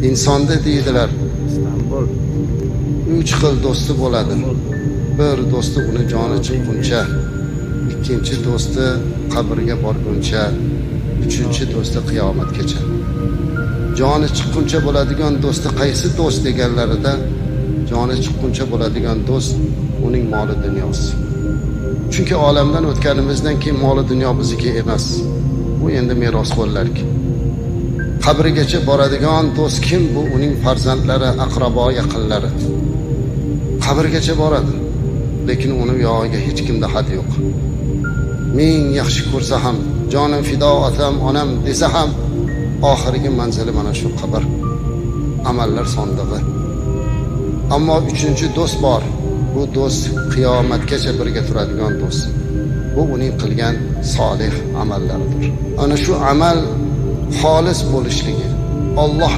Insonda deydilar, İstanbul. 3 xil do'sti bo'ladi. Bir do'sti uni joni chiqquncha, ikkinchi do'sti qabrga borguncha, uchinchi do'sti qiyomatgacha. Joni chiqquncha bo'ladigan do'sti qaysi do'st deganlarida, joni chiqquncha bo'ladigan do'st uning moli dunyosi. Chunki olamdan o'tganimizdan keyin moli dunyo bizniki emas. Bu endi merosxo'rlarniki. Qabrigacha boradigan do'st kim? Bu uning farzandlari, aqrabo, yaqinlari. Qabrgacha boradi, lekin uni yog'iga hech kimda had yo'q. Ming yaxshi ko'rsa ham, jonim fido otam, onam desa ham, oxirgi manzili mana shu qabr. Amallar sondig'i. Ammo uchinchi do'st bor. Bu do'st qiyomatgacha birga turadigan do'st. Bu uning qilgan solih amallaridir. Ana shu amal xolis bo'lishligi, Alloh